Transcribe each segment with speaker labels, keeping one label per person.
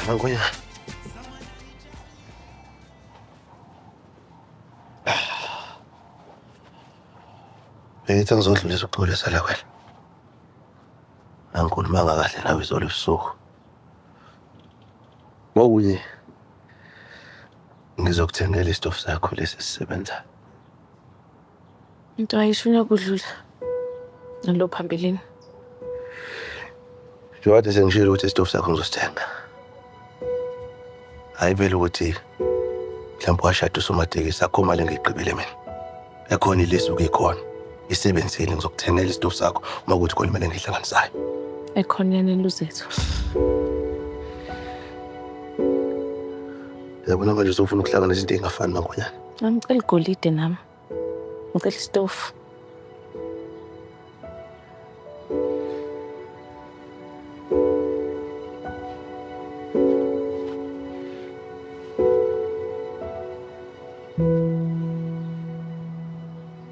Speaker 1: Mankonyana. Bengithi ngizodlulisa ukuxolisa la kwena. Angikhulumanga kahle nawe izolo ebusuku. Ngokunye ngizokuthengela isitofu sakho lesi esisebenzayo.
Speaker 2: Into ayishunya kudlula nalo phambilini.
Speaker 1: Njengoba sengishilo ukuthi isitofu sakho ngizosithenga. Hayi vele ukuthi mhlawumbe washada usomatekisi akho mali engiyigqibile mina. Ekhona ilesi ukuyikhona. Isebenzile ngizokuthengela isitofu sakho uma kuthi khona imali engiyihlanganisayo.
Speaker 2: Ekhona yanele uzethu.
Speaker 1: Yabona manje usufuna ukuhlanganisa into engafani mankonyane.
Speaker 2: Angicela igolide nami. Ngicela isitofu.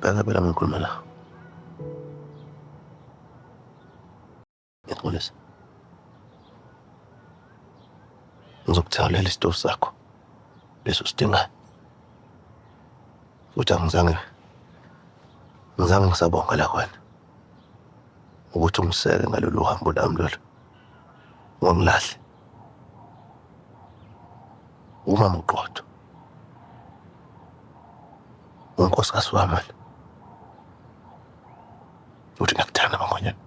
Speaker 1: Bheka phela ngikhuluma la. Ngiyaxolisa. Ngizokuthalela isitofu sakho leso sidingayo. Futhi angizange ngizange ngisabonga la kwena ukuthi ungiseke ngalolu hambo lami lolu ungangilahle. Umama uqotho. Unkosikazi wami wena. Futhi ngiyakuthanda Mangonyana.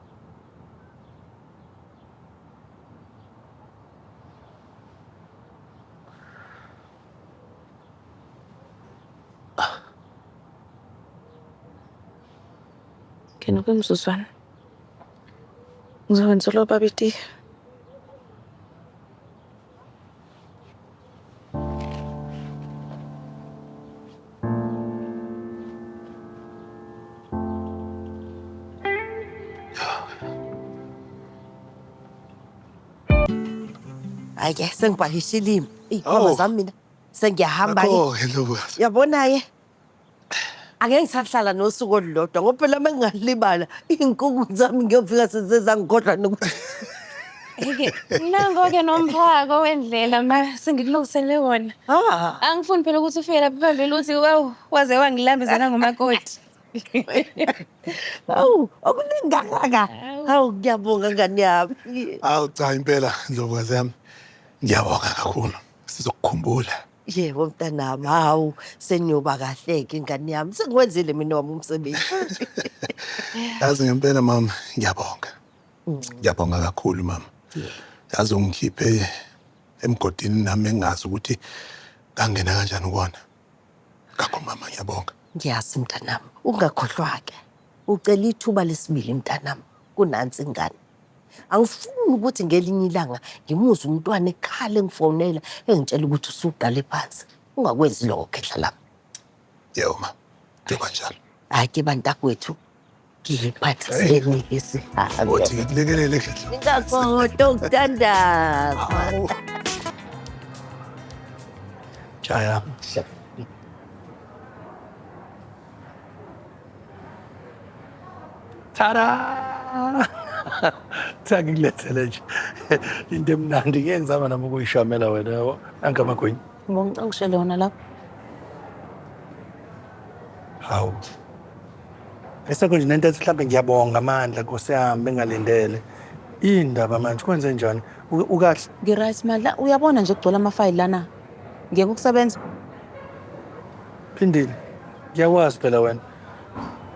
Speaker 2: Ngena kwemzuzwana. Ngizokwenza lo baba itiye.
Speaker 3: Hayi ke sengibhakishile iy'khwama
Speaker 4: Awu.
Speaker 3: zami mina sengiyahamba-ke
Speaker 4: Akho-ke Ndlovukazi.
Speaker 3: yabona-ke angeke ngisahlala nosuku olulodwa ngoba phela uma ngingalibala iy'nkukhu zami ngiyofika sezangikhohlwa nokuthi
Speaker 2: Eke, nango-ke nomphako wendlela ma sengikulungisele wona.
Speaker 3: Ah.
Speaker 2: Angifuni phela ukuthi ufike lapha phambili uthi wawu waze wangilambisa nangomakoti.
Speaker 3: Hawu, okuningi kangaka. Hawu, ngiyabonga ngane yami.
Speaker 4: Awu cha impela Ndlovukazi yami. Ngiyabonga kakhulu. Sizokukhumbula.
Speaker 3: Yebo mntanami, hawu seniyoba kahle-ke ingane yami. Sengiwenzile mina wami umsebenzi.
Speaker 4: Yazi ngempela mama ngiyabonga. Ngiyabonga kakhulu mama. Yazi ungikhiphe emgodini nami engazi ukuthi ngangena kanjani kuwona. Ngakho mama ngiyabonga.
Speaker 3: Ngiyazi mntanami, ungakhohlwa-ke. Ucela ithuba lesibili mntanami kunansi ingane. Angifuni ukuthi ngelinye ilanga ngimuzwe umntwana ekhala engifonela engitshela ukuthi usuqale phansi. Ungakwenzi lokho khehla lami.
Speaker 4: Yebo ma, njengoba njalo.
Speaker 3: Hhayi ke bantakwethu, ngiyiphathiseni ke sihambe.
Speaker 4: Othi ngikulekelele khehla.
Speaker 3: Ningakhohlwa ukuthandaza.
Speaker 4: Hawu. Jaya.
Speaker 5: Tada! Cha ngikulethele nje into emnandi ngeke ngizama nami ukuyishamela wena yabo. Nanka amagwinya.
Speaker 2: Ngibonga ungishele wona lapho.
Speaker 5: Hawu. Esekho nje nento ethi mhlambe ngiyabonga amandla Nkosi yami bengalindele. Indaba manje kwenze njani? Ukahle?
Speaker 2: Ngi-right Mandla, uyabona nje kugcwele amafayili lana. Ngiyeke ukusebenza.
Speaker 5: Phindile. Ngiyakwazi phela wena.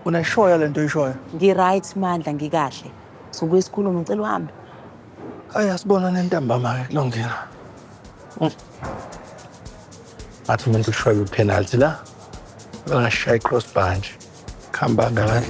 Speaker 5: Unashoya lento oyishoyo.
Speaker 2: Ngi-right Mandla, ngikahle. Sobuye sikhulume, ngicela uhambe.
Speaker 5: Hayi asibonane ntambama ke kulungile. Ngathi umuntu ushaya i-penalty la. Bengashaya i-crossbar nje. Kuhambanga kahle.